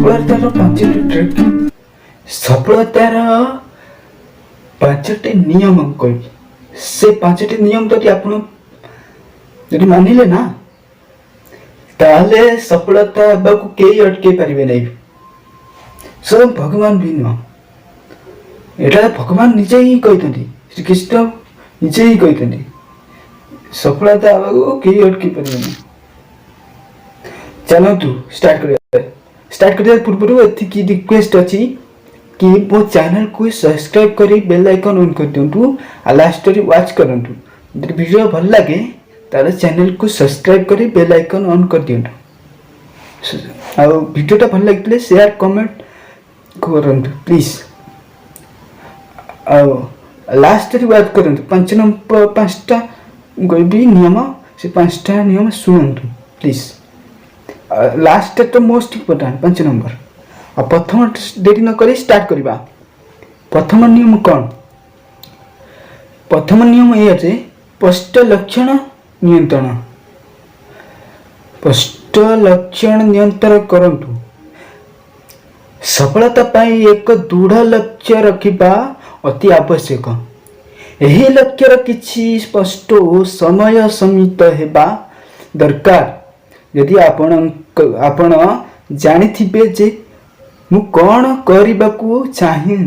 ସଫଳତାର ପାଞ୍ଚଟି ଟ୍ରିକ୍, ସଫଳତାର ପାଞ୍ଚଟି ନିୟମ କହିବି। ସେ ପାଞ୍ଚଟି ନିୟମ ଯଦି ଆପଣ ଯଦି ମାନିଲେ ନା, ତାହେଲେ ସଫଳତା ହେବାକୁ କେହି ଅଟକେଇ ପାରିବେ ନାହିଁ, ସ୍ୱୟଂ ଭଗବାନ ବି ନୁହଁ। ଏଇଟା ଭଗବାନ ନିଜେ ହିଁ କହିଛନ୍ତି, ଶ୍ରୀକୃଷ୍ଣ ନିଜେ ହିଁ କହିଛନ୍ତି, ସଫଳତା ହେବାକୁ କେହି ଅଟକେଇ ପାରିବେନି। ଚାଲନ୍ତୁ ଷ୍ଟାର୍ଟ କରିବା। ଷ୍ଟାର୍ଟ କରିବା ପୂର୍ବରୁ ଏତିକି ରିକ୍ୱେଷ୍ଟ ଅଛି କି ମୋ ଚ୍ୟାନେଲକୁ ସବସ୍କ୍ରାଇବ୍ କରି ବେଲ୍ ଆଇକନ୍ ଅନ୍ କରିଦିଅନ୍ତୁ ଆଉ ଲାଷ୍ଟରେ ୱାଚ୍ କରନ୍ତୁ। ଯଦି ଭିଡ଼ିଓ ଭଲ ଲାଗେ, ତାହେଲେ ଚ୍ୟାନେଲକୁ ସବସ୍କ୍ରାଇବ୍ କରି ବେଲ୍ ଆଇକନ୍ ଅନ୍ କରିଦିଅନ୍ତୁ। ଆଉ ଭିଡ଼ିଓଟା ଭଲ ଲାଗିଥିଲେ ସେୟାର, କମେଣ୍ଟ କରନ୍ତୁ ପ୍ଲିଜ୍। ଆଉ ଲାଷ୍ଟରେ ୱାଚ୍ କରନ୍ତୁ। ପାଞ୍ଚ ନମ୍ବର, ପାଞ୍ଚଟା କହିବି ନିୟମ, ସେ ପାଞ୍ଚଟା ନିୟମ ଶୁଣନ୍ତୁ ପ୍ଲିଜ୍। ଲାଷ୍ଟଟା ତ ମୋଷ୍ଟ ଇମ୍ପୋର୍ଟାଣ୍ଟ, 5 ନମ୍ବର। ଆଉ ପ୍ରଥମ, ଡେରି ନ କରି ଷ୍ଟାର୍ଟ କରିବା। ପ୍ରଥମ ନିୟମ କ'ଣ? ପ୍ରଥମ ନିୟମ ଏଇଆ ଯେ ସ୍ପଷ୍ଟ ଲକ୍ଷ୍ୟ ନିୟନ୍ତ୍ରଣ, ସ୍ପଷ୍ଟ ଲକ୍ଷ୍ୟ ନିୟନ୍ତ୍ରଣ କରନ୍ତୁ। ସଫଳତା ପାଇଁ ଏକ ଦୃଢ଼ ଲକ୍ଷ୍ୟ ରଖିବା ଅତି ଆବଶ୍ୟକ। ଏହି ଲକ୍ଷ୍ୟର କିଛି ସ୍ପଷ୍ଟ ଓ ସମୟ ସୀମିତ ହେବା ଦରକାର। ଯଦି ଆପଣ ଜାଣିଥିବେ ଯେ ମୁଁ କ'ଣ କରିବାକୁ ଚାହେଁ,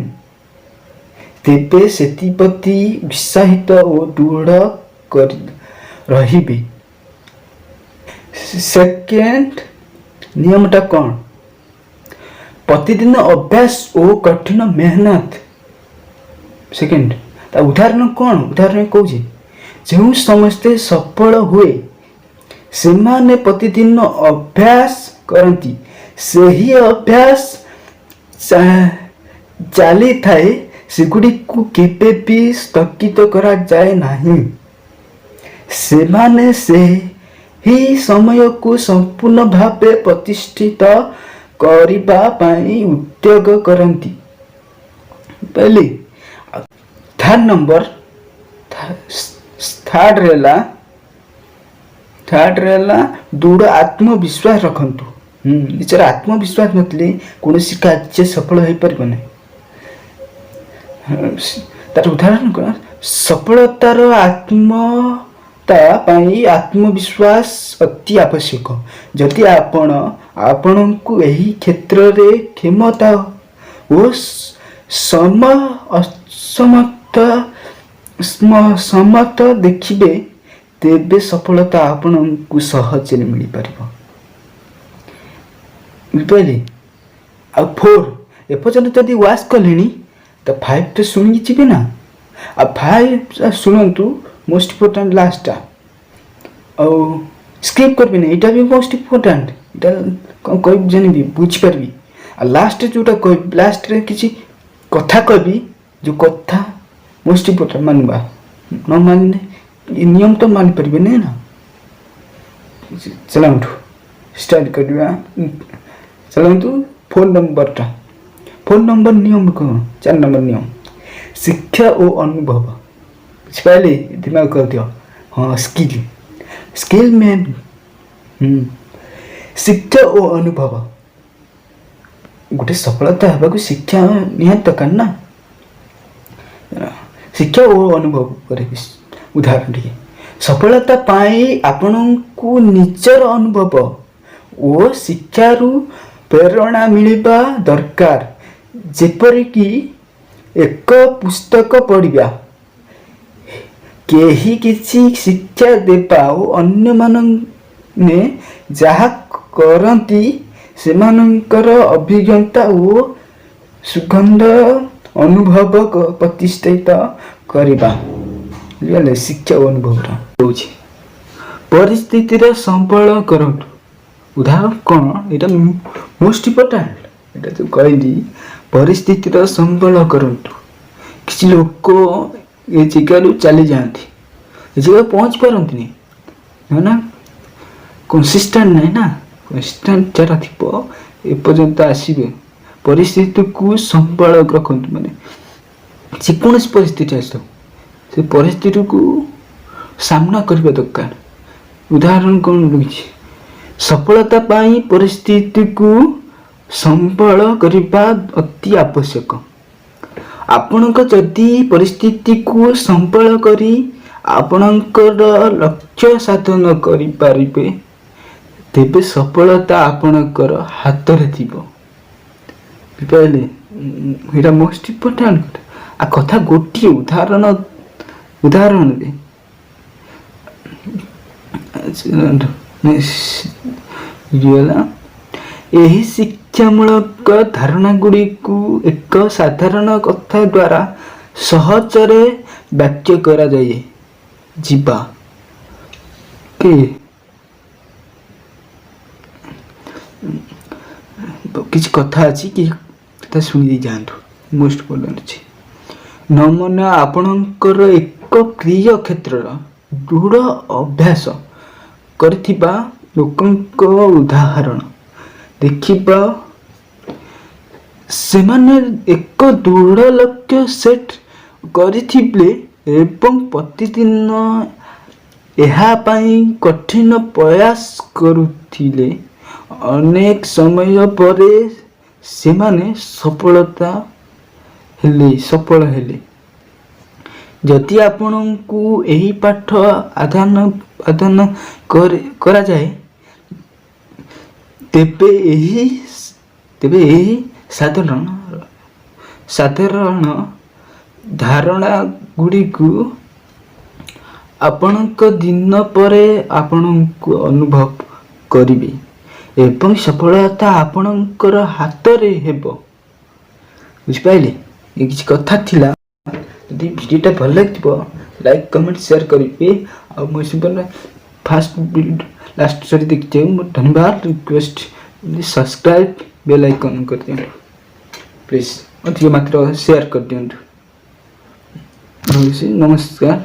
ତେବେ ସେଥିପ୍ରତି ଉତ୍ସାହିତ ଓ ଦୃଢ଼ କରି ରହିବେ। ସେକେଣ୍ଡ ନିୟମଟା କ'ଣ? ପ୍ରତିଦିନ ଅଭ୍ୟାସ ଓ କଠିନ ମେହନତ। ସେକେଣ୍ଡ ତା ଉଦାହରଣ କ'ଣ? ଉଦାହରଣ କହୁଛି, ଯେଉଁ ସମସ୍ତେ ସଫଳ ହୁଏ, ସେମାନେ ପ୍ରତିଦିନ ଅଭ୍ୟାସ କରନ୍ତି। ସେହି ଅଭ୍ୟାସ ଚାଲିଥାଏ, ସେଗୁଡ଼ିକୁ କେବେ ବି ସ୍ଥଗିତ କରାଯାଏ ନାହିଁ। ସେମାନେ ସେହି ସମୟକୁ ସମ୍ପୂର୍ଣ୍ଣ ଭାବେ ପ୍ରତିଷ୍ଠିତ କରିବା ପାଇଁ ଉଦ୍ୟୋଗ କରନ୍ତି। ବୁଝିଲେ? ଥାର୍ଡ ନମ୍ବର, ଥାର୍ଡରେ ହେଲା ଦୃଢ଼ ଆତ୍ମବିଶ୍ୱାସ ରଖନ୍ତୁ। ନିଜର ଆତ୍ମବିଶ୍ୱାସ ନଥିଲେ କୌଣସି କାର୍ଯ୍ୟ ସଫଳ ହୋଇପାରିବ ନାହିଁ। ତାର ଉଦାହରଣ କ'ଣ? ସଫଳତାର ଆତ୍ମତା ପାଇଁ ଆତ୍ମବିଶ୍ୱାସ ଅତି ଆବଶ୍ୟକ। ଯଦି ଆପଣ ଆପଣଙ୍କୁ ଏହି କ୍ଷେତ୍ରରେ କ୍ଷମତା ଓ ସମ ଅସମର୍ଥ ସମର୍ଥ ଦେଖିବେ, ତେବେ ସଫଳତା ଆପଣଙ୍କୁ ସହଜରେ ମିଳିପାରିବ। ବୁଝିପାରିଲେ? ଆଉ ଫୋର୍, ଏପର୍ଯ୍ୟନ୍ତ ଯଦି ୱାଚ୍ କଲେଣି ତ ଫାଇଭ୍ ତ ଶୁଣିକି ଯିବେ ନା? ଆଉ ଫାଇଭ୍ ଶୁଣନ୍ତୁ, ମୋଷ୍ଟ ଇମ୍ପୋର୍ଟାଣ୍ଟ ଲାଷ୍ଟଟା। ଆଉ ସ୍କିପ୍ କରିବେନି, ଏଇଟା ବି ମୋଷ୍ଟ ଇମ୍ପୋର୍ଟାଣ୍ଟ। ଏଇଟା କ'ଣ କହିବି ଜାଣିବି, ବୁଝିପାରିବି। ଆଉ ଲାଷ୍ଟରେ ଯେଉଁଟା କହିବି, ଲାଷ୍ଟରେ କିଛି କଥା କହିବି, ଯେଉଁ କଥା ମୋଷ୍ଟ ଇମ୍ପୋର୍ଟାଣ୍ଟ, ମାନିବା। ନ ମାନିଲେ ଏ ନିୟମ ତ ମାନିପାରିବେନି ନା। ଚାଲନ୍ତୁ ଷ୍ଟାର୍ଟ କରିବା। ଚାଲନ୍ତୁ, ଫୋର୍ ନମ୍ବରଟା, ଫୋର୍ ନମ୍ବର ନିୟମ କ'ଣ? 4 ନମ୍ବର ନିୟମ, ଶିକ୍ଷା ଓ ଅନୁଭବ। ବୁଝିପାରିଲେ? ଦିମାଗ କରିଦିଅ। ହଁ, ସ୍କିଲ୍, ସ୍କିଲ୍ ମେନ୍। ଶିକ୍ଷା ଓ ଅନୁଭବ। ଗୋଟେ ସଫଳତା ହେବାକୁ ଶିକ୍ଷା ନିହାତି ଦରକାର ନା? ଶିକ୍ଷା ଓ ଅନୁଭବ ଉପରେ ଉଦାହରଣ ଟିକେ। ସଫଳତା ପାଇଁ ଆପଣଙ୍କୁ ନିଜର ଅନୁଭବ ଓ ଶିକ୍ଷାରୁ ପ୍ରେରଣା ମିଳିବା ଦରକାର। ଯେପରିକି ଏକ ପୁସ୍ତକ ପଢ଼ିବା, କେହି କିଛି ଶିକ୍ଷା ଦେବା ଓ ଅନ୍ୟମାନେ ଯାହା କରନ୍ତି, ସେମାନଙ୍କର ଅଭିଜ୍ଞତା ଓ ସୁଗନ୍ଧ ଅନୁଭବ ପ୍ରତିଷ୍ଠିତ କରିବା। ବୁଝିପାରିଲେ? ଶିକ୍ଷା ଓ ଅନୁଭବର ହେଉଛି ପରିସ୍ଥିତିର ସମ୍ବଳ କରନ୍ତୁ। ଉଦାହରଣ କ'ଣ? ଏଇଟା ମୋଷ୍ଟ ଇମ୍ପୋର୍ଟାଣ୍ଟ। ଏଇଟା ଯେଉଁ କହିଲି, ପରିସ୍ଥିତିର ସମ୍ବଳ କରନ୍ତୁ। କିଛି ଲୋକ ଏ ଜାଗାରୁ ଚାଲିଯାଆନ୍ତି, ଏ ଜାଗାକୁ ପହଞ୍ଚି ପାରନ୍ତିନି ନା, କନସିଷ୍ଟାଣ୍ଟ ନାହିଁ ନା। କନସିଷ୍ଟାଣ୍ଟ ଯାହାର ଥିବ, ଏପର୍ଯ୍ୟନ୍ତ ଆସିବେ। ପରିସ୍ଥିତିକୁ ସମ୍ବଳ ରଖନ୍ତୁ, ମାନେ ଯେକୌଣସି ପରିସ୍ଥିତି ଆସିଥାଉ, ସେ ପରିସ୍ଥିତିକୁ ସାମ୍ନା କରିବା ଦରକାର। ଉଦାହରଣ କ'ଣ ରହିଛି? ସଫଳତା ପାଇଁ ପରିସ୍ଥିତିକୁ ସମ୍ବଳ କରିବା ଅତି ଆବଶ୍ୟକ। ଆପଣଙ୍କ ଯଦି ପରିସ୍ଥିତିକୁ ସମ୍ବଳ କରି ଆପଣଙ୍କର ଲକ୍ଷ୍ୟ ସାଧନ କରିପାରିବେ, ତେବେ ସଫଳତା ଆପଣଙ୍କର ହାତରେ ଥିବ। ବୁଝିପାରିଲେ? ଏଇଟା ମୋଷ୍ଟ ଇମ୍ପୋର୍ଟାଣ୍ଟ। ଆଉ କଥା ଗୋଟିଏ ଉଦାହରଣରେ ହେଲା। ଏହି ଶିକ୍ଷାମୂଳକ ଧାରଣା ଗୁଡ଼ିକୁ ଏକ ସାଧାରଣ କଥା ଦ୍ୱାରା ସହଜରେ ବ୍ୟାଖ୍ୟା କରାଯାଇ ଯିବା କି କିଛି କଥା ଅଛି କି କଥା ଶୁଣି ଦେଇ ଯାଆନ୍ତୁ। ମୋଷ୍ଟ ଇମ୍ପୋର୍ଟାଣ୍ଟ ଅଛି। ନମୁନା: ଆପଣଙ୍କର ଏକ ପ୍ରିୟ କ୍ଷେତ୍ରର ଦୃଢ଼ ଅଭ୍ୟାସ କରିଥିବା ଲୋକଙ୍କ ଉଦାହରଣ ଦେଖିବା। ସେମାନେ ଏକ ଦୃଢ଼ ଲକ୍ଷ୍ୟ ସେଟ୍ କରିଥିଲେ ଏବଂ ପ୍ରତିଦିନ ଏହା ପାଇଁ କଠିନ ପ୍ରୟାସ କରୁଥିଲେ। ଅନେକ ସମୟ ପରେ ସେମାନେ ସଫଳ ହେଲେ। ଯଦି ଆପଣଙ୍କୁ ଏହି ପାଠ ଆଦାନ ଆଦାନ କରାଯାଏ, ତେବେ ଏହି ସାଧାରଣ ଧାରଣା ଗୁଡ଼ିକୁ ଆପଣଙ୍କ ଦିନ ପରେ ଆପଣଙ୍କୁ ଅନୁଭବ କରିବେ ଏବଂ ସଫଳତା ଆପଣଙ୍କର ହାତରେ ହେବ। ବୁଝିପାରିଲେ? ଏ କିଛି କଥା ଥିଲା। ଯଦି ଭିଡ଼ିଓଟା ଭଲ ଲାଗିଥିବ, ଲାଇକ୍, କମେଣ୍ଟ, ସେୟାର କରିବେ। ଆଉ ମୋ ଫାଷ୍ଟ ଲାଷ୍ଟ ସରି ଦେଖିଥିବେ, ମୁଁ ଧନ୍ୟବାଦ। ରିକ୍ୱେଷ୍ଟ, ସବସ୍କ୍ରାଇବ୍, ବେଲ୍ ଆଇକନ୍ କରିଦିଅନ୍ତୁ ପ୍ଲିଜ୍। ଅଧିକ ମାତ୍ର ସେୟାର କରିଦିଅନ୍ତୁ। ରହୁଛି, ନମସ୍କାର।